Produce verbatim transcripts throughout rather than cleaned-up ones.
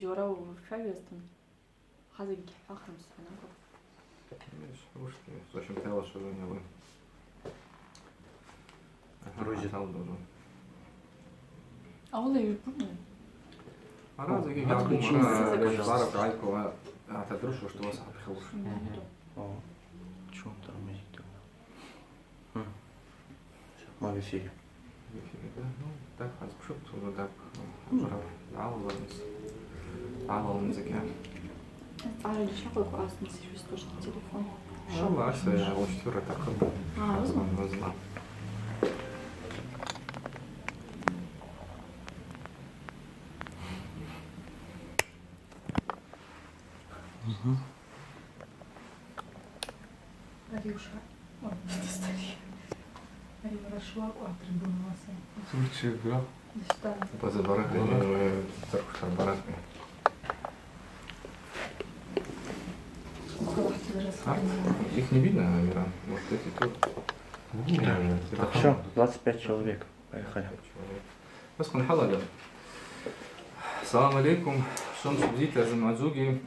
Уара уцәажәазтын, хазагьи гьхӏвахрым схӏван акӏвпӏ. Йшвхӏвушгьи, зачем-то йалашважван ауи. Ага, Вроде. Атал должен. Аула йбуну? Ара О, зегьи отключение. Гьабум, ара Отключение. Бара гӏайква атадрушуш, что вас хӏапхьауш. Мгм. О, чё он тормозит тогда? Хм. Всё, мы в эфире. В эфире, да? Ну, так, хӏазпшыпӏ, уже так, ну, уже дгӏалалырныс. Дгӏалалын зегьи. Азцӏара джьащахъваква аъасныс йшвызтуш телефон. Ала, аса, я, уыстура атахъыпӏ. А, уызма? Уызма. Мгм. Ари уша-, ой, старик. Ари уара шуакӏвпӏ, трибуна уаса. Слушай, бля. Дыщтара. База баракъ, э, царкъвта баракъ. Их не видно, Амиран? Может, эти тут? Видно. Э, это Всё, там. Двадцать пять человек. Поехали. Аскван хӏалага. Салам алейкум. Швымш бзита зымгӏвадзугьи.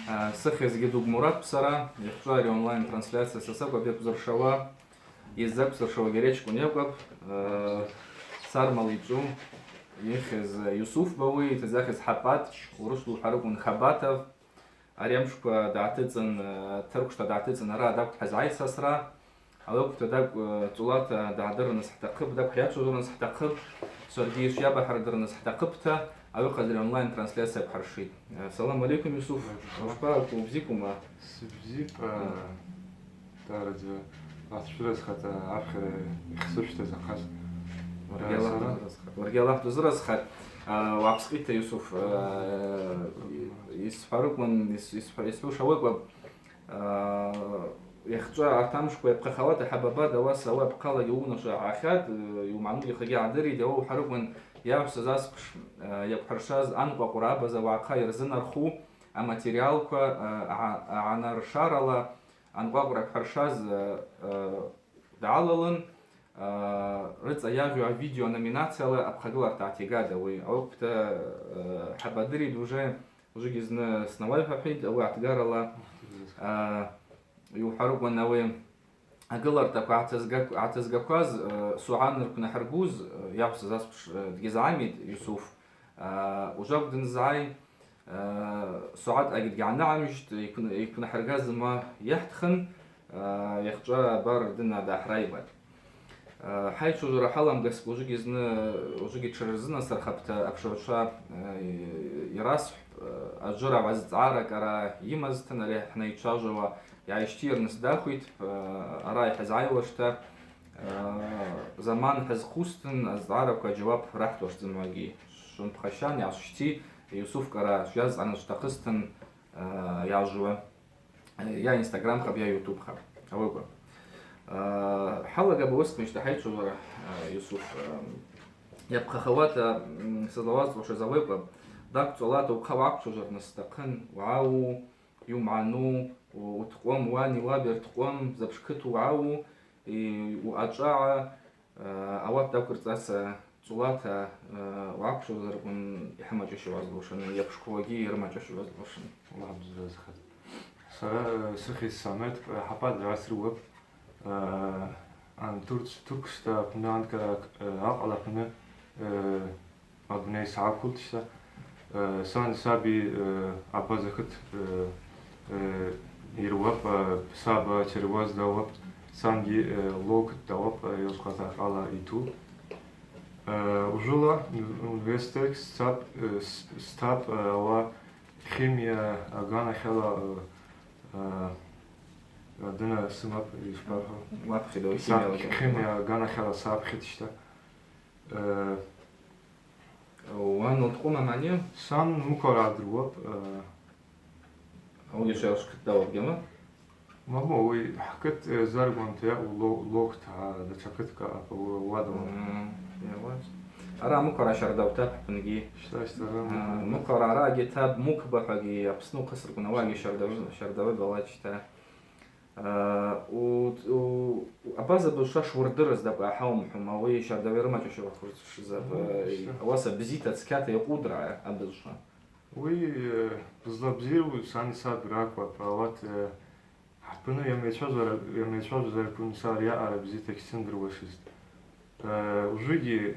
А, сыхьызгьи Дугмуратпӏ сара. Йахчӏва ари онлайн трансляция сасакӏвапӏ йаквзыршауа. Йыззаквзыршауагьи речкӏвын йакӏвпӏ. А, сармал йчӏву йыхьыз Юсуф бауи, йтдзахьыз Хӏапатӏ, урысла ухӏварыквын Хабатов. Ари амшква дгӏатыцӏын, э, тырквшта дгӏатыцӏын, ара адакв хӏазгӏайсасра, ауи акӏвпӏта адакв, э, цӏолата дгӏадыррыныс хӏтахъыпӏ, адакв хӏйачважварныс хӏтахъыпӏ, саргьи йшйабахӏырдырныс хӏтахъыпӏта, ауи хъазла онлайн трансляция аквхӏаршитӏ. Э, салам алейкум, Юсуф. Уашпа, уыбзиквума? Сыбзипӏ, э, Тарадза, Аллахӏ дшвыразхата, апхьара йхсыфта закъаз. Уаргьи Аллахӏ дузыразхат. Уаргьи Аллахӏ дузыразхат. А, угӏапскъитта, Юсуф, а, йсхӏварыквын, йс-, йсхӏва-, йсхӏвуш ауи акӏвпӏ, а, йахчӏва арт амшква йапхъахауата Хӏабабад, ауаса ауи апхъалагьи унашва гӏахьатӏ, йуымгӏвану йахъагьи гӏадыритӏ, ауи ухӏварыквын йагӏвсыз асквш, а, йаквхӏыршаз анкъвакъвра абаза уагӏахъа йырзынарху аматериалква, а, агӏа-, агӏанаршарала, анкъвакъвра йаквхӏыршаз, э, э, дгӏалалын, э, рыцӏа йагъьу авидео номинацияла апхъагыларта атигатӏ ауи. Ауи акӏвпӏта, э, Хӏабадыритӏ уже, ужвыгьи зны снауайхӏвахӏвитӏ ауи атгарала, э, йухӏварыквын ауи агылартаква гӏатызгак-, гӏатызгакваз, э, сугӏа нырквнахӏыргуз, э, йагӏвсыз асквш, э, дгьызгӏамитӏ Юсуф. Э, ужвакӏ дынзгӏай, Э, сугӏатӏагьи дгьгӏанагӏмыжьтӏ, йквн-, йквнахӏыргаз зымгӏва йахӏтхын, э, йахчӏва абар дына дгӏахӏрайбатӏ. Э, хӏайчважвара хӏаламгацкӏ ужвыгьи зны, ужвыгьи тшырзынасырхапӏта апшыгӏвчва, э, йрасхӏвпӏ, э, аджвыра азцӏгӏара кӏара йымазтын ари хӏнайчважвауа йгӏайщтийырныс дахвитпӏ, э, ара йхӏызгӏайуашта, э, заман хӏызхъустын азцӏгӏараква джьауап рахӏтуаштӏ зымгӏвагьи. Швымпхащан йгӏашвщти, Юсуф кӏара швйазцӏгӏаныз швтахъызтын, э, йгӏажвуа. Э, йа Instagram хъапӏ, йа YouTube хъапӏ. Ауи акӏвпӏ. Э, хӏалагапӏ ауи асмищта хӏайчважвара, э, Юсуф, э, йапхъахауата, м, сызлауазцӏуашыз ауи акӏвпӏ. Дакв цӏолата ухъа угӏаквчважварныс атахъын, угӏау, йуымгӏвану, у-, утыкъвым, уани уаби ртыкъвым, запш кыт угӏау, и-, уъачӏвагӏа, Э, ауат даквырцӏаса цӏолата, э, угӏаквчважварквын йхӏымачӏыщ йуазлушын, йапшквагьи йрымачӏыщ йуазлушын. Аллахӏ бзазхъат. Сара, э, сыхьыз Самет, э, Хӏапатӏ дгӏасрыуапӏ, э, ан Турц-, Туркста апны анкъара, э, акъала апны, э, Адуней сгӏаквылтӏ щта, э, сан саби, э, абаза кыт, э, э, йыруапӏ, э, саба чариуаз дауапӏ, сангьи, э, локт дауапӏ, э, йозхъата кьала йту. Э, ужвыла университет сцапӏ, э, с-, стапӏ, э, ауа химия аганахьала, э, э, дына сымапӏ, йшпархӏу. Уапхьидау Са-, химия аганахьала. Химия аганахьала сапхьитӏ щта. Э, Уан лтӏкъвым амани? Сан муквара дыруапӏ, э. Ауи йшайуаш кыт дауапӏ, гьама? Маму, уи хӏкыт, э, заргванта йаъу ло-, локт, а, датша кыткӏа апа, у-, уадауа. М, йауаз. Ара муквара щардау тапӏ апынгьи. Щта, щта, ара. А, муквара. Муквара арагьи тапӏ, мукба хӏвагьи, Апсны ухъысрыквын ауагьи щардау, щардау балачта. А, у, у, абаза бызшва шуырдырыз тӏакӏв гьаумхӏвума, ауи щардагӏвы йрымачӏу щарда хвырчвшваз, Мгм, а, щта. Ауаса бзита, цкьата йакъудра абызшва. Уи, э, бызлабзиру сани саби ракӏвапӏ, ауат, э, хӏпны йамайчважвара-, йамайчважвазарквын са ари аъара бзита гьсымдыруашызтӏ. Э, ужвыгьи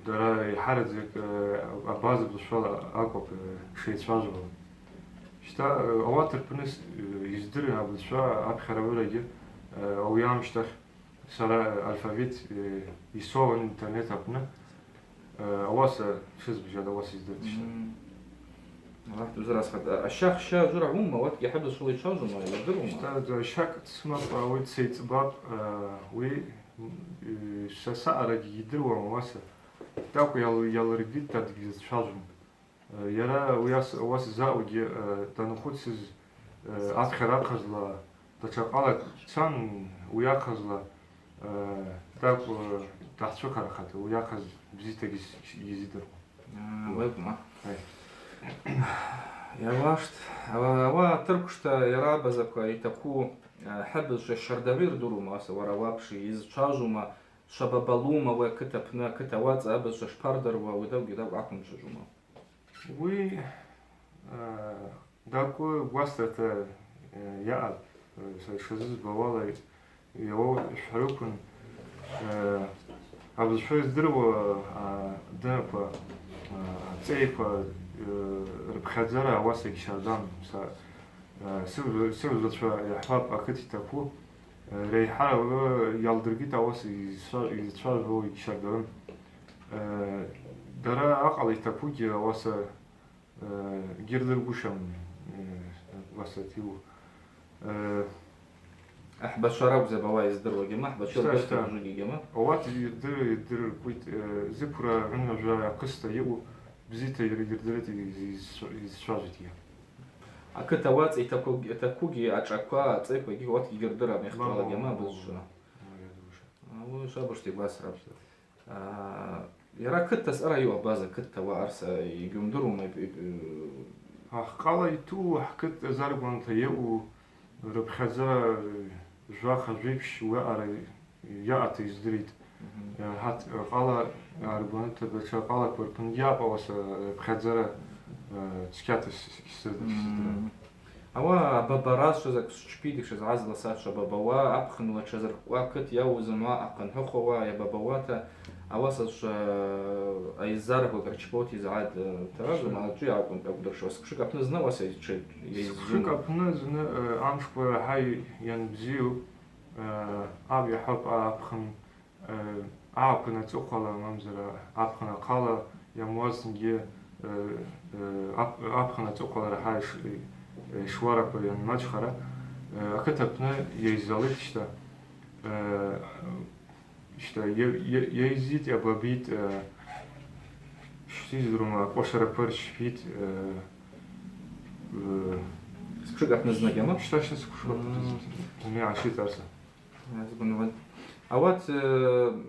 дара йхӏарадзакӏ, э, абаза бызшвала акӏвапӏ, э, шайчважвауа. Щта, э, ауат рпны с-, э, йыздырын абызшва апхьарагӏвырагьи, э, ауи амщтахь сара алфавит, э, йсогъун интернет апны, э, ауаса шызбжьада ауаса йыздыртӏ щта. Мм. Аллахӏ дузыразхъа. Аща-хща жвыра гьума, ауатгьи хӏыбызшвала йчважвума, йырдырума? Щта, ащакӏ дсымапӏ, ауи дсайцӏбапӏ, э, уи Э, са саъарагьи йдыруама ауаса. Тӏакӏв йал-, йалыргитӏта дгьызчважвум. Э, йара уи ас-, ауаса заъугьи, э, данхъвыцыз, э, апхьара ахъазла, датша къала дцан, уи ахъазла, э, тӏакӏв, э, дгьгьцӏыхъварахатӏ, уи ахъаз бзита гьиз-, гьизидыркъвун. А, уайкъвма. Ай. Йауаштӏ, ауа, ауа атырквшта йара абазаква йтаку, а, хӏыбызшва щардагӏвы йырдырума, аса уара уапш йызчважвума, швабабалума, уи акыт апны, акыт ауацӏа абызшва шпардыруа, уи тӏакӏвгьи тӏакӏв гьаквымчважвума? Уи, а, Тӏакӏв гвасрата, э, йаъапӏ, э, са йшазызбауала, йауа швхӏварыквын, э, абызшва йыздыруа, а, дынаква, а, ацӏайква, э, рпхьадзара ауаса йгьщардам. Са, э, сыгв-, сыгвзачва йахӏвапӏ акыт йтаку, э, райхӏа ауи йалдыргитӏ ауаса йзчва-, йзчважвауа йгьщардам. Э, дара акъала йтакугьи ауаса Э, гьырдыргушам, э, Басатиу. Э, Ахӏбачва ракӏвзапӏ ауаъа йыздыруа гьама, ахӏбачва Щта, рбайта щта. Ужугьи гьама. Ауат йырдыр-, йырдырыркӏвитӏ, э, зыквра гӏвынажва йахъыста йаъу, бзита йыр-, йырдыритӏ йыз-, йыз-, йызчважвитӏгьи. Акыт ауацӏа йтаку-, йтакугьи, ашӏаква, ацӏайквагьи ауатгьи гьырдырапӏ, йахчӏвала гьама, абызшва. Ма, ма, ма, ма, ма, ма. Ауи швабыжта йгвасрапӏ. А, йара кытта саъара йаъу абаза, кытта уа арса йгьуымдырума, йп-, йп-, Ахкъала йту хӏкыт азаргванта йаъу, рыпхьадзара жва-хажвипщ уаъара йаъата йыздыритӏ. Мгм. Э, гьат, э, къала аргваныта датша къалаква рпынгьи апӏа уаса, э, рыпхьадзара, э, цкьата с-, с-, ксырда, ксырда. Мм. Ауаъа абабара шваз акӏвсчпи дыкшаз гӏазла саша бабауа, апхынла тшазыркъвакыт йауу зымгӏва ахъынхӏвыхуа йабабауата, ауаса шва айззараква кӏарчпаута йызгӏад, э, таразума, ачӏвыйа акӏвын акӏвдыршуа. Сквшыкӏ апны зны ауаса йчӏвы-, йайззума. Сквшыкӏ апны зны, э, амшква рахӏа йанбзию, э, аб йахӏвапӏ апхын Э, апхын ацӏыхъвала, мамзара апхын ахъала йамуазтынгьи, э, э, ап-, апхын ацӏыхъвала рахӏа йш-, э, йшуараква йанмачхара, э, акыт апны йайззалитӏ щта. Э, щта, йа-, йа-, йайззитӏ, йабабитӏ, э, щтиздрума, акӏвашараква рчпитӏ, э, э, Сквшыкӏ апны зны гьама? Щта, щта, сквшыкӏ апны зны. Мм. Зны ашитӏ арса. Азбан уан. Ауат, э,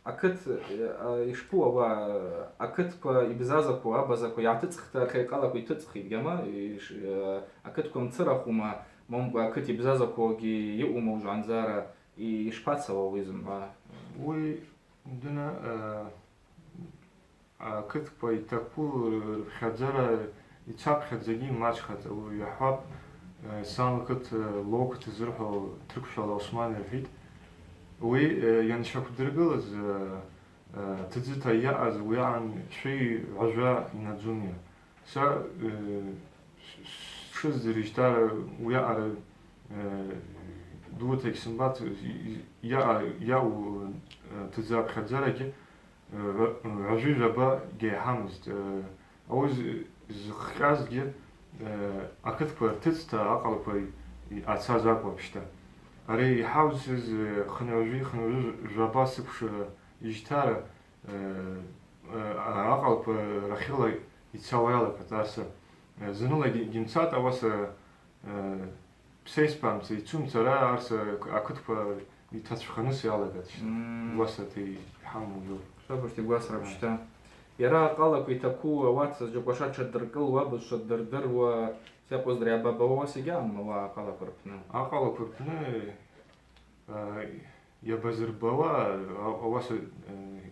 акыт, э, йшпу ауа, акытква йбзазакву, абазакву йгӏатыцӏхта, хъайкъалаква йтыцӏхитӏ гьама, йш-, э, акытква мцырахума, момкӏва акыт йбзазаквугьи йаъума уыжвгьандзара, йшпацауа уи зымгӏва? Уи дына, э, Акытква йтаку рпхьадзара йцапхьадзагьи мачхата, йахӏвапӏ, э, сан лкыт, э, локот зырхӏвауа тырквшвала Осман йырхӏвитӏ. Уи, э, йанщаквдыргылыз, э, э, тыдзыта йаъаз уи агӏан швей гӏважва йнадзунйа. Са, э, с-, с-, сшыздзырищтара уи аъара, э, дуата йсымбатӏ, йа-, йа-, йаъу, э, тыдзы апхьадзарагьи, Гӏважви жваба гьайгьамызтӏ. Ауи з-, зхкъьазгьи, акытква ртыцӏта акъалква ацаз акӏвпӏ щта. Ари йхӏаусыз хынгӏважви, хынгӏважви жваба сыквшва йжьтара, акъалква рахьыла йцауа йалагатӏ арса. Зынла гьи-, гьимцатӏ, ауаса Псайспамца йцумцара арса акытква йтачӏвхъаныс йалагатӏ. Мм. Уасата йхӏаму йу. Шабашти гвасрапӏ щта. Йара акъалаква йтаку ауат закӏваша тшадыркӏылуа, бызшва ддырдыруа, закъвыздра йабабауа, ауаса йгьаъамма ауаъа акъалаква рпны? Акъалаква рпны, э, йабазырбауа, а-, ауаса, э,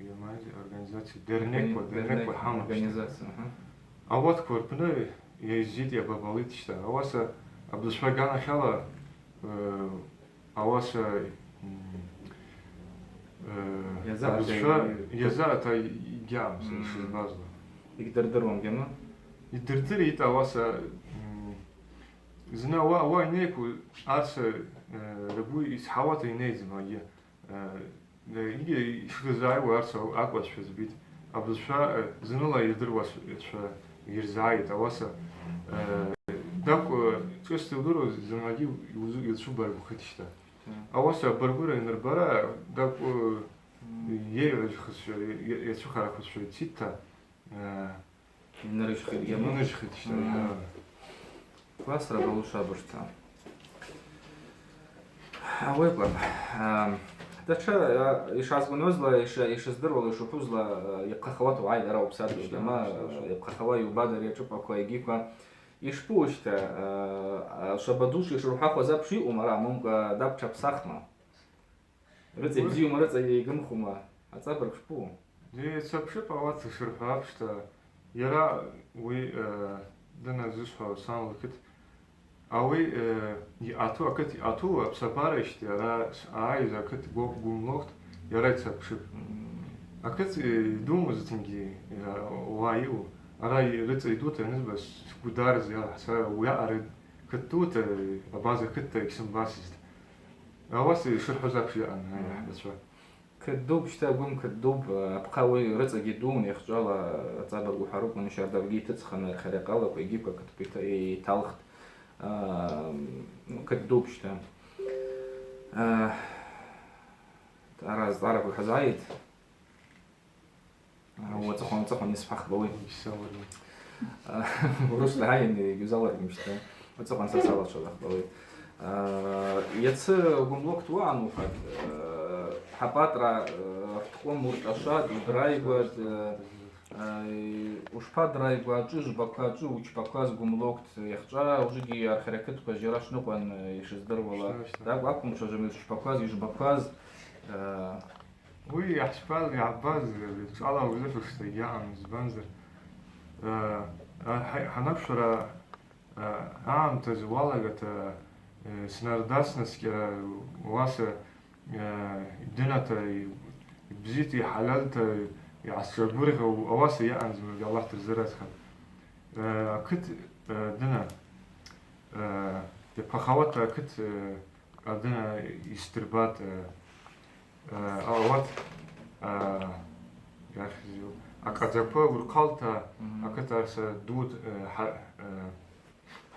йама-, организация, дернеква, Дернек, дернеква хӏамапщта. Организация, аха. Ауатква рпны йайззитӏ, йабабалитӏ щта. Ауаса абызшва ганахьала, э, Ауаса, м, э, Йаза абызшва, ата йаза ата йгьаъам, сара Мм. йшызбазла. Йгьдырдыруам, гьама? Йдырдыритӏ, ауаса, м, зны ауа, ауа йнайкву, арса, э, ргвы йсхӏауата йнайдзма, йа, э, Йшырзгӏайуа арса акӏвазшва збитӏ. Абызшва, э, зынла йырдыруашва йырзгӏайитӏ, ауаса, э, тӏакӏв, э, шӏыста йылдыруаз зымгӏвагьи йуз-, йылчву баргвхитӏ щта. Мм. Ауаса абаргвыра йанырбара, тӏакӏв, э, Мм. йайгӏважвхызшва, йа-, йа-, йацухарахвызшва йцитӏта, э, Йнырыжьхитӏ, йгьама? Йнырыжьхитӏ щта, Мм. йа. Классра балу швабыжта. Ауи акӏвпӏ. Ам, датша, а, йшгӏазгвынгӏвызла, йш-, йшыздыруала, йшухӏвузла, а, йапхъахауата угӏай, дара упсадгьыл, Щта, йгьама, щта, щта. Йапхъахауа йубадыр йачӏвыпӏаква йгьиква. Йшпу щта, а, а, швабадуш йшырхӏвахуаз апш йаъума, ара амумкӏва дапча псахма? Рыцӏа йбзиума, рыцӏа йгымхума, ацӏабырг шпу? Йцапшыпӏ ауат шырхӏвапшта, йара уи, э, дыназышвхӏва Руслан лкыт. Ауи, э, йъату, акыт йъату апсабара йщти, ара ъайыз акыт гу-, гвымлохтӏ, йара йцапшыпӏ. Мм. Акыт, э, йдуму зтынгьи, э, уа йаъу, ара рыцӏа йдута йанызба сгвы дарыз йалахӏ, сара уйаъара кыт дута, абаза кытта йгьсымбасызтӏ. Ауаса йшырхӏваз апш йаъан, Мгм. айхӏбачва. Кыт дупӏ, щта гвым кыт дупӏ, апхъа ауи рыцӏагьи дууын, йахчӏвала ацӏабырг ухӏварыквын, щардагьи йтыцӏхын, архъа акъалаква йгьиква кыт йта-, йталхтӏ. А, ну, кыт дупӏ, щта. А, ара зцӏараква хӏвазгӏайитӏ. Уацӏыхъван, уацӏыхъван йсхӏвахпӏ ауи. Урысла гьайын йгьузалыргьумщта. Уацӏыхъван са салачвалахпӏ ауи. А, йацы гвымлокт уаъан ухатӏ, а, хӏапатӏра, а, рткъвым уртӏашватӏ, удрайгватӏ, а, а, ушпадрайгва, ачӏвы жвбаква, ачӏвы учпакваз гвымлокт йахчӏва, ужвыгьи архӏаракытква зджьара шныкъван, а, йшыздыруала. Щта, щта. Тӏакӏв акӏвмушвазма йшпакваз, йыжвбакваз, а, Уи йгӏахӏчпаз, йгӏабаз, чӏвала узыфу щта йгьаъам, избанзар, э, э, хӏа-, хӏанаквшвара, э, агӏамтазы уалагата, э, снардаснаскӏьара, ауаса, э, йдыната, й-, йбзита, йхӏальалта йгӏасчвагвыргъьа, ауаса йаъан зымгӏвагьи, Аллахӏ дырзыразхатӏ. Э, акыт, э, дына, э, йапхъахауата акыт, э, Адына йсдырбатӏ, э, э, ауат, э, йахьзу, акъадзаква урхъалта, Мгм. акыт арса дуд, э, хӏа-, э,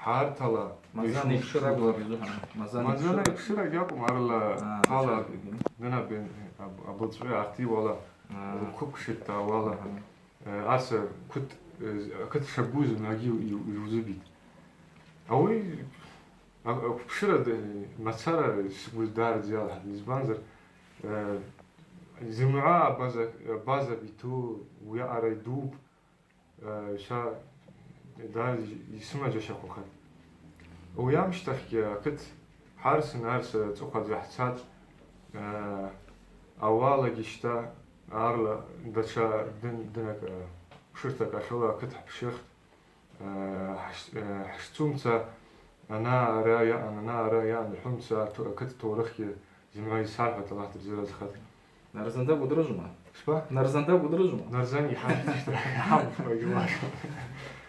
хӏартала Мазана йшуш-, йпшыракӏла бизухӏа. Мазана Мазана йпшыра. Йпшыра йакӏвым, арла А, хъала йпшыра. дына бен-, аб-, абылцӏгӏвы артийуала, А. руквыквшитта ауала. Мгм. Э, аса кыт, э, кыт шагуз магьи ю-, ю-, юзубит. Ауи а-, а-, квпшыра д-, мацара сгвы дарыдз йалахӏдза, избанзар, э, зымгӏва абаза, абаза биту, уяъара йдупӏ, э, ша, да, йсымаджьашахъухатӏ. Ауи амщтахьгьи акыт хӏарсын-арса цӏыхъвадза хӏцатӏ, э, ауалагьи щта арла датша дын-, дынакӏ, э, пшыртакӏ ахьыла акыт хӏпщыхтӏ, э, хӏш-, э, хӏшцумца ана-ара йаъан, ана-ара йаъан хӏвумца ату-, акыт таурыхгьи зымгӏва йсархӏватӏ, Аллахӏ дырзыразхатӏ. Нарзан тӏакӏв удрыжвма? Шпа? Нарзан тӏакӏв удрыжвма? Нарзан йхӏамтӏ, йхӏамтӏ, йхӏамтӏ.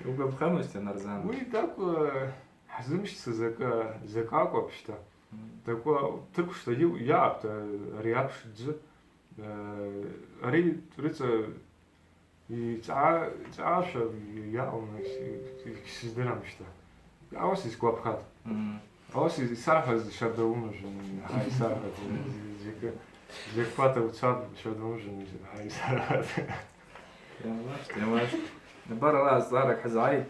Угвапхамызта Нарзан? Уи тӏакӏв, э, хӏзымщтӏ са закӏы, закӏы акӏвпӏ щта. Мгм. Тӏакӏв тырквшта йу-, йаъапӏта ари апш дзы, э, ари рыцӏа Йцӏа-, йцӏашва йаъу, йс-, йс-, йсыздырам щта. Ауаса йсгвапхатӏ. Мгм. Ауаса йсархӏваз щарда уымыжвын, гьай, йсархӏваз, зекӏы, зекӏпата уцапӏ, щарда уымыжвын, гьай, йсархӏваз. Йамашт, йамашт. Барала зцӏаракӏ хӏызгӏайитӏ.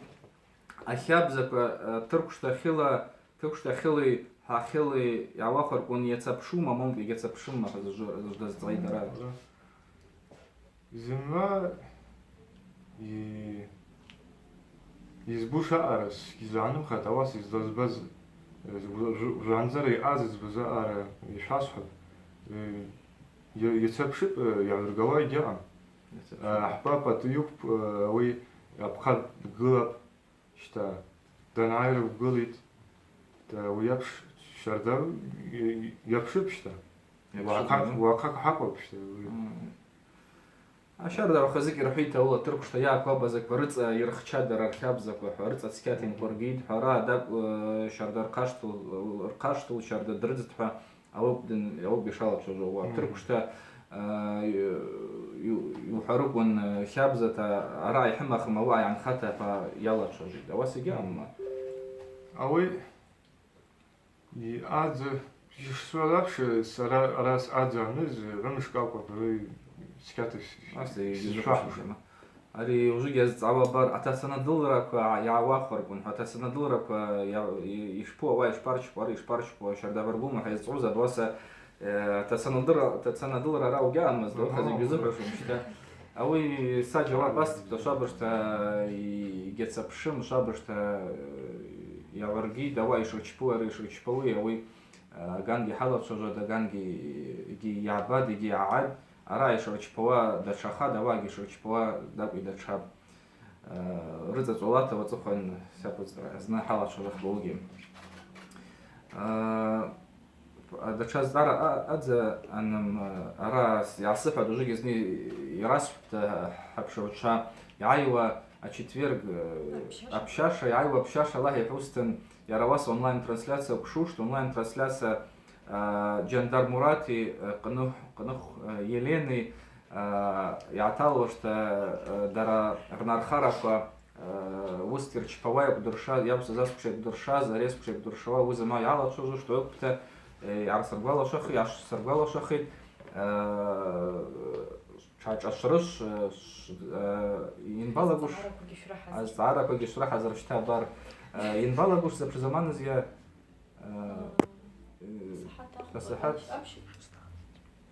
Ахабзаква, э, тырквшта хьыла, тырквшта хьыли, гьахьыли йгӏауахвырквын йацапшума, момкӏва йгьацапшымма, хӏа зажу-, заждаз цӏайдара. Зымгӏва И-, йызбуш аъара сгьизгӏанымхатӏ, ауаса йызлазбаз, э, уж-, уж-, уыжвгьандзара йъаз йызбуз аъара йшвасхӏвапӏ. Э, йа-, йацапшыпӏ, э, йагӏвыргауа йгьаъам. Йацапшыпӏ. Э, ахӏба пӏатӏа йыквпӏ, э, ауи апхъа дгылапӏ. Щта, дангӏайра угылитӏ. Та, уи апш щарда йа-, йа-, йапшыпӏ щта. Йапшыпӏ, уагӏахъа-, ну. Уагӏахъа хӏакъвапӏ щта, уи. М. Ащарда ахъазыкӏ йырхӏвитӏта, ауи атырквшта йаъаквабазаква рыцӏа йырхчатӏ дара рхабзаква хӏва, рыцӏа цкьата йынкъвыргитӏ хӏва, ара дакӏ-, э, щарда рхъаштыл-, рхъаштыл, щарда дрыдзтӏ хӏва, ауи, ауи йшалачважвауа. Мгм. Атырквшта, э, ю-, ю-, йухӏварыквын, э, хабзата, араъа йхӏымахым, ауаъа йгӏанхата хӏва йалачважвитӏ. Ауаса йгьаъамма? Ауи Йъадза, йшсуаз апш, сара араъа съадза аныз, гӏвымшкӏ акӏвпӏ, ауи цкьата с-, Аста с-, йгьизыхъуашым сшвахӏвуш. Тема. Ари ужвыгьи йазцӏгӏауа бар, атасанадылраква йгӏауахвырквын, атасанадылраква йа-, й-, йшпу, ауаъа йшпарчпу, ари йшпарчпу, щарда баргвылма хӏва йазцӏгӏуз, абуаса, э, атасанадыр-, атасанадылра араъа угьаъамызтӏ, ауи хӏва Ага. Зынгьи йгьизыхъуашым щта. Ауи са джьауап астыпӏта, швабыжта йгьацапшым, швабыжта, э, йагӏвыргитӏ, ауаъа йшырчпауа йшырчпауа, ауи, э, агангьи хӏалачважватӏ, агангьи йгьи йгӏбатӏ, йгьи йгӏайгтӏ, араъа йшырчпауа датшахатӏ, ауаъагьи йшырчпауа дакӏви датшапӏ. Э, рыцӏа цӏолата уацӏыхъван сакъвыцӏра, зны хӏалачважвахтӏ ауагьи. Э, Датша зцӏара а-, адза аным, ара с-, йгӏасыхӏватӏ, ужвыгьи зны йрасхӏвтӏта хӏапшыгӏвчва, йгӏайуа ачетверг, э, Апшьаша. Апшьаша, йгӏайуа апшьаша Аллахӏ йхӏвузтын, йара ауаса онлайн-трансляция квшуштӏ, онлайн-трансляция, э, Джандар Мурати, э, Къных-, Къных, э, Елени, э, йгӏаталуаштӏта, э, дара рнархараква, Э, уыст йырчпауа йакӏвдыршаз, йаб сазасквша йакӏвдыршаз, ари асквша йакӏвдыршауа, уызама йгӏалачважвуштӏта, йакӏвпӏта, э, йгӏарсыргвалашвахи-, йгӏарсыргвалашвахитӏ, э, тшгӏашӏашврышв, э, ш-, э, йанбалагуш, азцӏгӏараквагьи шврахӏазырщта абар, э, йанбалагуш запризаманызйа, э, э, асахӏат?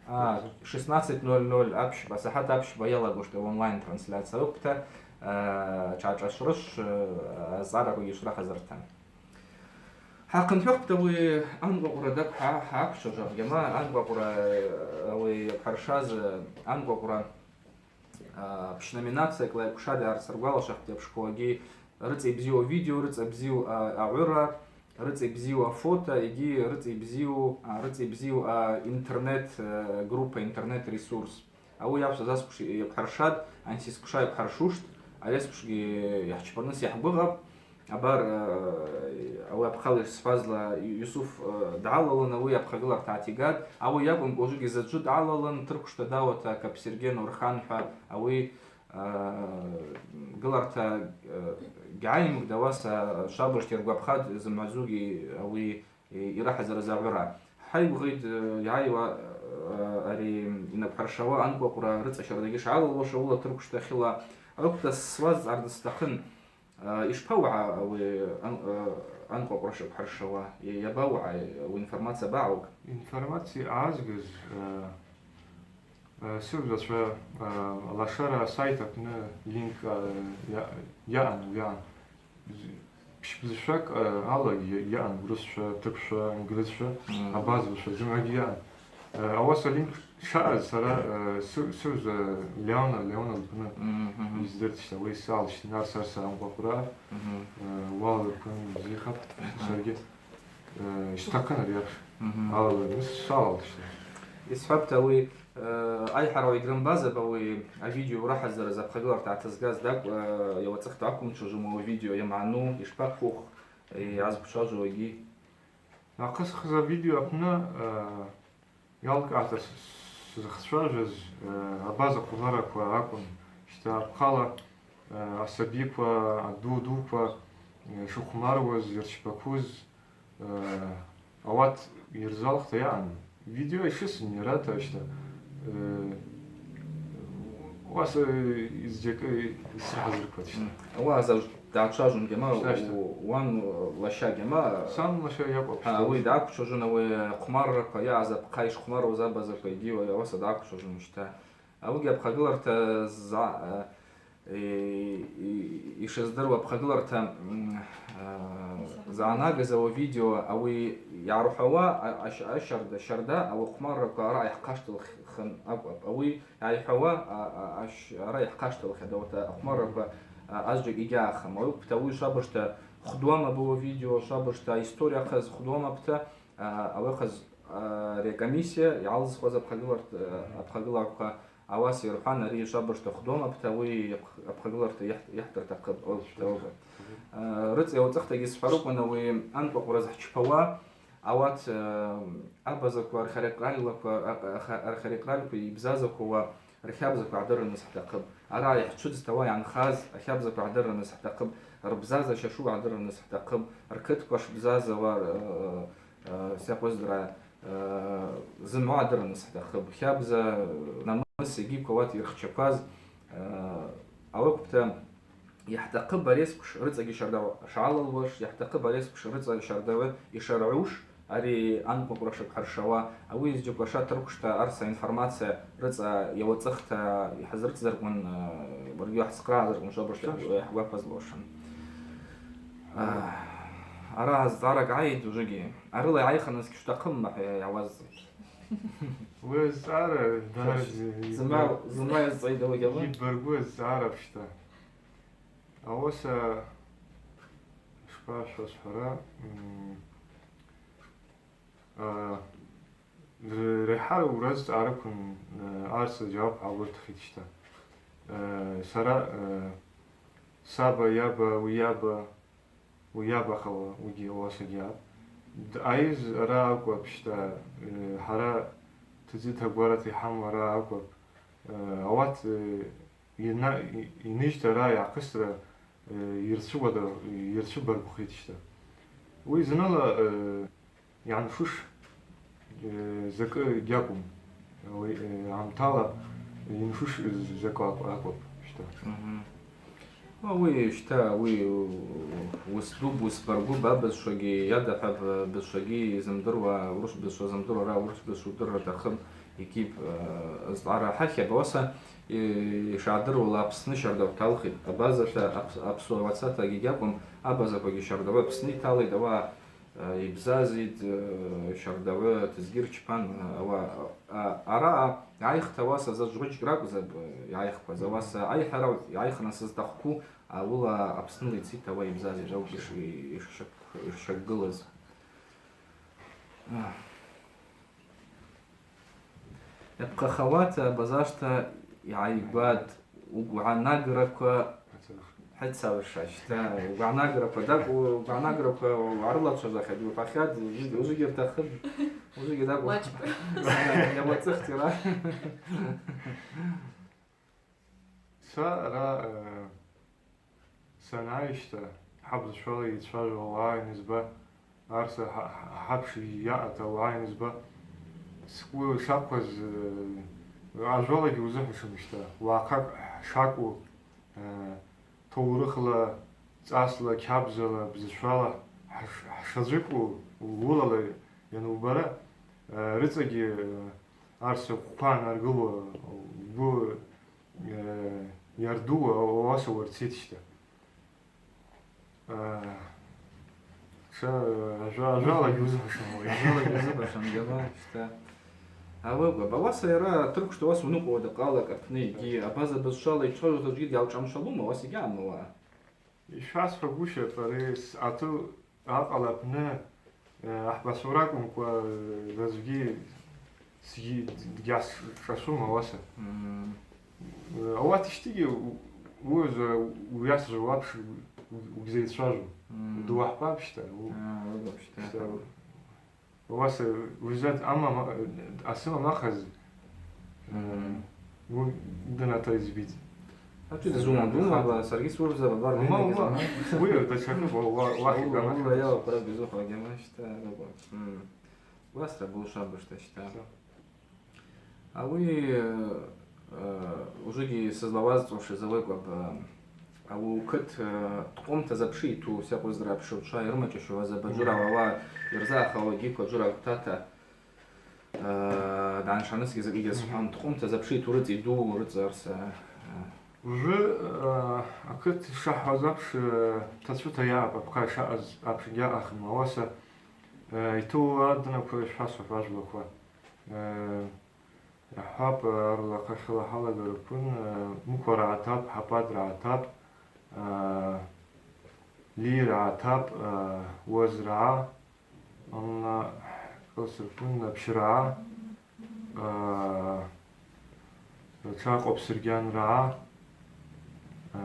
А, шестнадцать ноль ноль апшба, асахӏат апшба йалагуштӏта онлайн-трансляция. Ауи акӏвпӏта, э, тшгӏашӏашврышв, э, азцӏгӏараквагьи шврахӏазырта. Хӏахъынхӏвыхпӏта ауи анкъвакъвра дакӏ хӏа-, хӏаквчважвахгьама, анкъвакъвра, э, ауи йакӏвхӏыршаз, э, анкъвакъвра А, пщ номинациякӏла йакӏвшатӏ, йгӏарсыргвалашвахтӏ йапшквагьи, рыцӏа йбзиу авидео, рыцӏа бзиу, а, агӏвыра, рыцӏа йбзиу афото, йгьи рыцӏа йбзиу, а, рыцӏа йбзиу, а, интернет, э, группа, интернет-ресурс. Ауи йапш азасквш йакӏвхӏыршатӏ, ансисквша йакӏвхӏыршуштӏ, ари асквшгьи йахӏчпарныс йгьгвыгъапӏ. Абар, э, ауи апхъала йшсхӏвазла, Юсуф, э, дгӏалалын, ауи апхъагыларта гӏатигатӏ. Ауи йакӏвымкӏва, ужвыгьи заджвы дгӏалалын, тырквшта дауата Капсерген Орхан хӏва, ауи, э, гыларта, э, гьгӏайымгтӏ, ауаса швабыжта йыргвапхатӏ, зымгӏвадзугьи ауи, э, йрахӏазырыз агӏвыра. Хӏайгвгъитӏ, э, йгӏайуа, э, ари йнапӏхӏаршауа анкъвакъвра рыцӏа щардагьи шгӏалалуаш ауыла тырквшта хьыла. Ауи акӏвпӏта суаз ардыс стахъын. А, йшпаугӏа ауи ан-, а, анкъвакъвра шакӏвхӏыршауа? Йа-, йабаугӏай, ауи информация абагӏауг? Информация агӏазгыз, а, а, сыгӏвзачва, а, лашара асайт апны линк, а, йа-, йаъан, йаъан. З-, пщ-, бызшвакӏ, а, ала йа-, йаъан, урысшва, тырквшва, ингылызшва, Мгм. абазаршва, зымгӏвагьи йаъан. Э, ауаса линк шаъаз сара, э, сы-, сыгӏвза Леона, Леона лпны Мгм, мгм. йыздыртӏ, щта, ауи салалщтӏ, Нарсарса анкъвакъвра, Мгм. э, уал лпны бзихапӏ, Мгм. саргьи, э, стахъын ари апш. Мгм. Ала, ну, салалщтӏ. Йсхӏвапӏта ауи, э, айхӏара йгьрымбазапӏ ауи авидео урахӏазырыз, апхъагыларта атызгаз дакӏ-, э, йауацӏыхта аквымчважвума авидео йаману, йшпахъвух, э, йгӏазквчважвауагьи. Ахъазхыз авидео апны, э, Йалкӏгӏата с-, сзыхчважваз, э, абаза хъвмараква акӏвын, щта, апхъала, э, асабиква, аду-, дуква, э, йшхъвмаруаз, йырчпаквуз, э, ауат йырзалхта йаъан. Видео йшысын йарата, щта, э, уаса йыздзакӏы йсрахӏазыркват, щта. Мм. Ауаса дгӏачважвун гьама, Щта, щта. у-, уан, э, лаща гьама. Сан лаща йакӏвпӏ, А, щта. Ауи дгӏаквчважвун, ауи хъвмарраква, йаъаз апхъа йшхъвмаруаз абазаква йгьи, ауаса дгӏаквчважвун, щта. Ауигьи апхъагыларта за-, э, и-, и-, йшыздыруа апхъагыларта, м, а, зъанагыз ауи видео, ауи йгӏархӏвауа, а-, ащ-, ащарда, щарда ауи хъвмарраква араъа йхъаштылхын акӏвапӏ. Ауи йгӏайхӏвауа, а-, а-, ащ-, араъа йхъаштылхын, ауат ахъвмарраква, а, азджьакӏ йгьаъахым. Ауи акӏвпӏта ауи швабыжта хвдуама бу видео, швабыжта история хъаз хвдуамапӏта, а, ауи хъаз, а, ари акомиссия йгӏалзхуаз апхъагыларт-, а, апхъагыларква Ауаса йырхӏван, ари швабыжта хвдуамапӏта, ауи йахъ-, апхъагыларта йахӏ-, йахӏдыртахъыпӏ, ауи апхъагыларта. Э, рыцӏа йауацӏыхтагьи схӏварыквын, ауи анкъвакъвра зхӏчпауа, ауат, э, абазаква, архарикъральква, а-, а-, архарикъральква йбзазаквауа рхабзаква гӏдырырныс хӏтахъыпӏ. Араъа йхӏчвыдзтауа йгӏанхаз ахабзаква гӏдырырныс хӏтахъыпӏ, рбзаза щашу гӏдырырныс хӏтахъыпӏ, ркытква шбзазауа, э, Э, сакъвыздра, э, зымгӏва адырырныс хӏтахъыпӏ. Хабза, намыс йгьи квалат йырхчакваз, э, ауи акӏвпӏта йхӏтахъыпӏ ари асквш рыцӏагьи щардагӏв шгӏалалуаш, йхӏтахъыпӏ ари асквш рыцӏа щардагӏвы йшаргӏуш, ари анкъвакъвра шакӏвхӏыршауа, ауи йызджьакӏуаш атырквшта арса информация рыцӏа йауацӏыхта йхӏызрыцӏзаркъвын, э, уаргьи уагӏцхърагӏазаркъвын швабыжта хӏгвапазлуашын. Э, араъа зцӏаракӏ гӏайитӏ ужвыгьи. Арыла йгӏайхынызгьи швтахъымма хӏва йгӏауазцӏгӏитӏ. Уи азцӏара, да, зымгӏва, зымгӏва йазцӏайда уигьама? Йбаргвы азцӏара апшта. Ауаса шпа швасхӏвара, м, а, р-, рахӏа уразцӏгӏарыквын, а, арса джьауап гӏалуртхитӏ щта. А, сара, а, саба, йаба, уи йаба, Уи йабахъала, уигьи ауасагьи акӏвпӏ. Д-, айыз ара акӏвпӏ, щта, э, хӏара тдзы тагварата йхӏаму ара акӏвпӏ. Э, ауат, э, йна-, й-, йныжьта ара йгӏахъысра, э, йырцвыуада-, йырцвыбаргвхитӏ, щта. Уи зынала, э, Йгӏаншуш, э, закӏы гьакӏвым. Ауи, э, гӏамтала йыншуш закӏы акӏвпӏ, акӏвпӏ, щта. Мгм. Ауи, щта, ауи, у-, уыс дупӏ, уыс баргвыпӏ, абызшвагьи йадахӏвапӏ, бызшвагьи йзымдыруа, урыс бызшва зымдыруа, ара урыс бызшва удырра атахъыпӏ, йгьи, э, азцӏара гьахьапӏ, ауаса, э, йшгӏадыруала Апсны щардагӏв талхитӏ, абазата, апс-, апсуа уацатагьи гьакӏвым, абазаквагьи щардагӏвы Апсны йталитӏ, ауаъа Э, йбзазитӏ, э, щардагӏвы тызгьир чпан, э, ауа, а, араъа йгӏайхта, ауаса заджвыквгьи ракӏвзапӏ, э, йгӏайхкваз, ауаса айхӏара йгӏайхра сызтахъу, ауыла Апсныла йцитӏ, ауа йбзазитӏ, ауи йш-, йш-, йшщаквгылыз. Йапхъахауата абазашта йгӏайгватӏ, угвгӏанаграква хӏыцалша, щта, угвгӏанаграква дакӏву, угвгӏанаграква угӏарылачважвахьа, угвпахьатӏ, ужвыгьи, ужвыгьи ртахъыпӏ, ужвыгьи дакӏву. Уачпа. Йауацӏыхтӏ ара. Са ара, э, сангӏайщта, хӏа бызшвала йцважвауа ауагӏа йанызба, арса хӏа-, хӏа-, хӏапш йаъата ауагӏа йанызба, сгвы шакваз, э, ажвалагьи узыхӏвушым щта, уагӏахъакӏ шакӏву, э, таурыхла, цӏасла, кьабзала, бызшвала хӏш-, хӏшаджвыкву, уылала йанубара, э, рыцӏагьи, э, арса хъван аргылу, гвы, э, йардуу, ауаса уырцитӏ щта. Э, ша, ажва-, ажвалагьи узыхӏвушым ауи. Ажвалагьи узыхӏвушым, гьама, щта. Ауи акӏвпӏ, ауаса йара тырквшта, ауаса уныкъвауа дакъала акӏ апны йгьи абаза бызшвала йчважвата ужвыгьи йгьалчӏвамшвалума, ауаса йгьаъамма ауаъа? Йшвасхӏвагвыщапӏ, ари с-, ату акъала апны, э, ахпа сура акӏвымкӏва, э, заджвгьи сги-, дгьашӏашвум ауаса. Мм. Э, ауат йщтагьи у-, уыжв-, уыйасыжв уапш у-, угьзайчважвум. Мм. Дуахпапӏ щта, у-, а, уыгъапӏ щта. Щта. Ауаса уыжвзат ама ма-, асыма махаз, э, мм, уыдната йызбитӏ. Ачи дызуан дума, саргьи суыжвза бабар. Ума, ума. Уи дачакы, ва-, ва-, вахи гамахи. Ула, я, пра безуха гамашта, раба. Мм. Уасра булша башта щта. Всё. Ауи, э, ужвыгьи сызлауазцӏуаш зауа акӏвпӏ, э, ауи укыт, э, Ткъвымта запши йту, сакъвыздра, апшыгӏвчва йрымачӏащуаз абаджвырала йырзаъахауа гьиква бджвыракӏ тата, э, дгӏаншанысгьи закӏгьи схӏван, Ткъвымта запши йту рыцӏа йду, рыцӏа арса, э, Ужвы, э, акыт йшахӏваз апш, э, тацута йаъапӏ, апхъа йшаъаз апшгьи аъахым, ауаса, э, йту адынаква йшпасхӏвахуа ажвлаква, э, йахӏвапӏ, арла хъахьла хӏалагараквын, э, муква рагӏатапӏ, хӏапӏад рагӏатапӏ, э, ли рагӏатапӏ, э, уаз рагӏа, Анна кӏалсырквын апшрагӏа, а, рача къвабсыргьанрагӏа, а,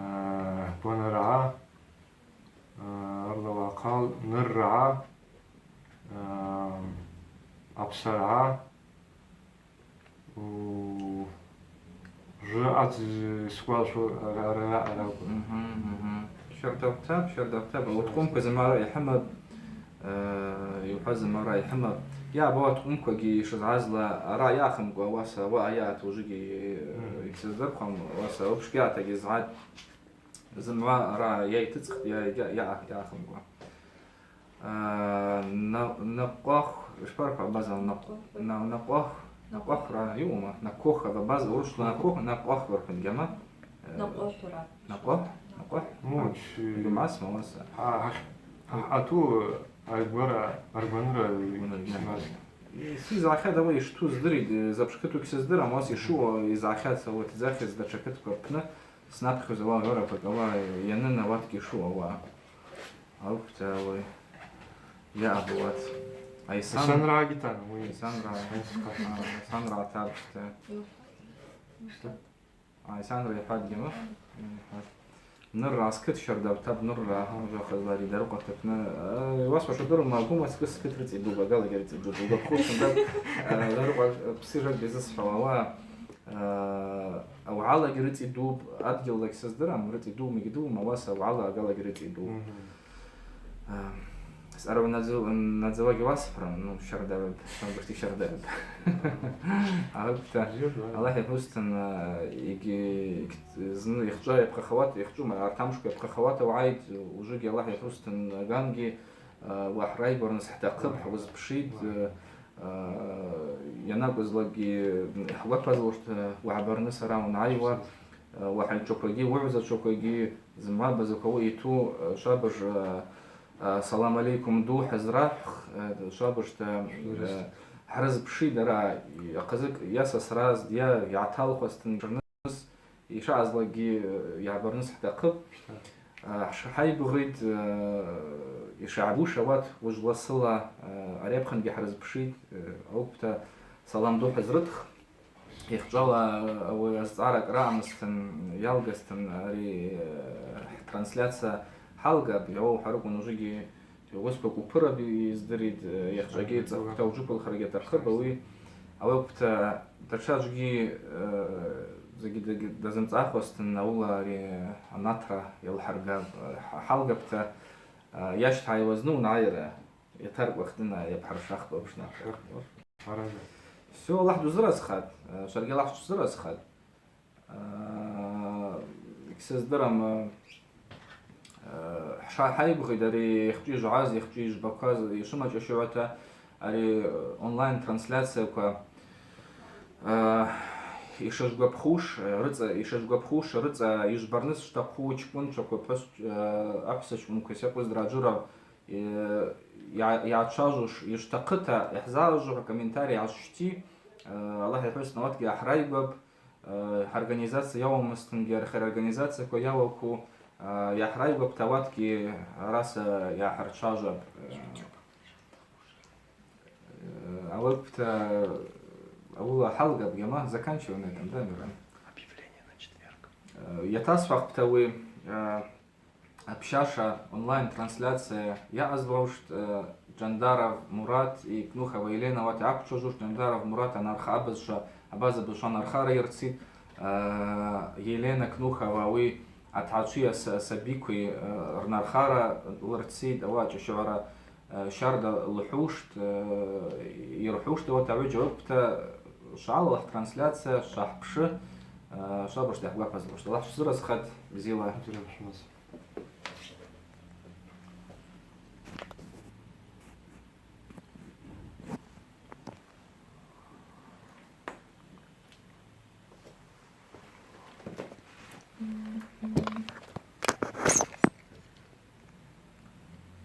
гванаргӏа, а, арла уагӏахъал ныррагӏа, а, апсаргӏа, Ужвы адз сгвалашву ара, ара, ара акӏвын. Мгм, мгм. Щардагъвта, щардагъвта, ауи аткъвымква зымгӏвара йхӏымапӏ, э, йухӏваз зымгӏвара йхӏымапӏ. Йа, ауи аткъвымквагьи йшызгӏазла, ара йаъахымкӏва, ауаса, ауаъа йаъата ужвыгьи, э, Мгм. йгьсыздырхуам, ауаса, апшгьи аъатагьи згӏатӏ. Зымгӏва ара йайтыцӏхтӏ, йа, йа, йа, йаъахымкӏва. А, на-, накъвахв, йшпархӏвуа абаза, накъ-, на-, накъвахв, накъвахвра йаъума? Накъвахв абаза, урысла накъвахв, накъвахв рхӏвунгьама? Э, накъвахвра. Накъвахв? Накъвахв? Ну, чи- Гьумасма уаса? А, гьах-, гьах-, ату, айгвара, аргванра, Гьунаргьи. Симаз. Си йзгӏахьаз ауи йшату здыритӏ, запш кыт угьсыздырам, уаса йшаъу йзгӏахьаз, ауи тдзахьыз датша кытква рпны снапхьуз ауагӏа гӏвара пакӏала йанын ауатгьи йшаъу ауаъа. Алкӏвта ауи йаъапӏ ауат. Айсан. Айсанра агитана, уи. Айсанра. Айсанра. А, Айсанра атапӏта. Что? Айсанра йхӏватӏгьама? Йхӏватӏ. Нырра аскыт щардагъвтапӏ, нырра. Ага. Ужахъазла ари дарыкъватапны. Э, уасхӏва шадурма, гьума скыт, скыт рыцӏи дуб, агалагьи рыцӏи дуб. Угапхушын даб, э, дарыкъва, э, псижат безысхӏвала. Э, ауагӏалагьи рыцӏи дуб, адгьылла гьсыздырам, рыцӏи дуб, миги дуб, ауаса ауагӏала агалагьи рыцӏи дуб. Мгм. Э, сара надзу-, надзулагьи уасхӏврам, ну, щардагӏвапӏ, шамбырти щардагӏвапӏ. Агьпта, Аллахӏ йапхӏвустын, э, йги-, зны йхчӏва йапхъахауат, йхчӏвума, артамшква йапхъахауата угӏайт, ужвыгьи Аллахӏ йапхӏвустын, агангьи, э, уагӏрайгварныс хӏтахъыпӏ, хӏуызпшитӏ, э, Э, йанакӏвызлакӏгьи хӏгвапазлушта уагӏбарныс ара уангӏайуа, э, уахӏайчваквагьи, уыгӏвзачваквагьи, зымгӏва базаква ауи йту, э, швабыж, э, э, салам алейкум ду хӏызрахӏвх, э, швабыжта, э, хӏрызпшитӏ ара, ахъазыкӏ йа сасразтӏ, йа йгӏаталхуазтын. Йшаъазлакӏгьи, э, йгӏбарныс хӏтахъыпӏ. Э, хӏш-, хӏайгвыгъитӏ, э, йшгӏбуш ауат уыжв ласыла, э, ари апхынгьи хӏрызпшитӏ, э, алкӏвта салам ду хӏызрытх. Йыхчӏвала, э, ауи азцӏара кӏра амызтын, йалгазтын ари, э, хӏтрансляция хӏалгапӏ, йауа ухӏварыквын ужвыгьи Уысква кӏвпырапӏ йыздыритӏ, э, йахчӏвагьи цӏаквта уджвыквылхыргьи атахъыпӏ, ауи, ауи акӏвпӏта датша аджвгьи, э, закӏгьи дазымцӏгӏахуазтын ауыла ари анатра йалхӏыргапӏ, э, хӏа-, хӏалгапӏта, э, йащтагӏайуазтын уынгӏайара, йатаркӏвахтӏына йапхӏаршахпӏ апшнапӏ. Арада. Все, Аллахӏ дузыразхатӏ, э, шваргьи Аллахӏ швзыразхатӏ. Э, йгьсыздырам, э, хӏша-, хӏайгвыгъитӏ ари йхчӏвы йжвгӏаз, йхчӏвы йжвбакваз йшвымачӏащигӏвата, ари, э, онлайн трансляцияква, э, йшажвгвапхуш, э, рыцӏа, йшажвгвапхуш рыцӏа йыжвбарныс швтахъу чкӏвынчваква, пхӏвыс, э, ахӏвса чкӏвынква, йсакъуз драджвырав, э, йа-, йгӏачважвуш йшвтахъыта, йхӏзагӏажвгӏ комментарий гӏашвщти, э, Аллахӏ йапхӏвыстын ауатгьи гӏахӏрайгвапӏ. Э, хӏорганизация йауамызтынгьи, хӏара организацияква йауакву, э, йгӏахӏрайгвапӏта ауатгьи араса йгӏахӏырчважвапӏ. Э, ауи акӏвпӏта, ауыла хӏалгапӏ, гьама, заканчиваем на этом, да, Миран? Объявление на четверг. Э, йатасхӏвахпӏта ауи, э, Апщаша онлайн трансляция йаъазлуштӏ, э, Джандаров Мурат и Кнухова Елена ауат йгӏаквчважвуштӏ. Джандаров Мурат анарха абызшва, абаза бызшва анархара йырцитӏ. Э, Елена Кнухова ауи атгӏачви ас-, асабикви, э, рнархара лырцитӏ, ауи ачӏащыгӏвара, э, щарда лхӏвуштӏ, э, йырхӏвуштӏ, ауат агӏвыджь акӏвпӏта швгӏалалхӏ трансляция, швахӏпшы, э, швабыжта йхӏгвапазлуштӏ. Аллахӏ швзыразхатӏ, бзила.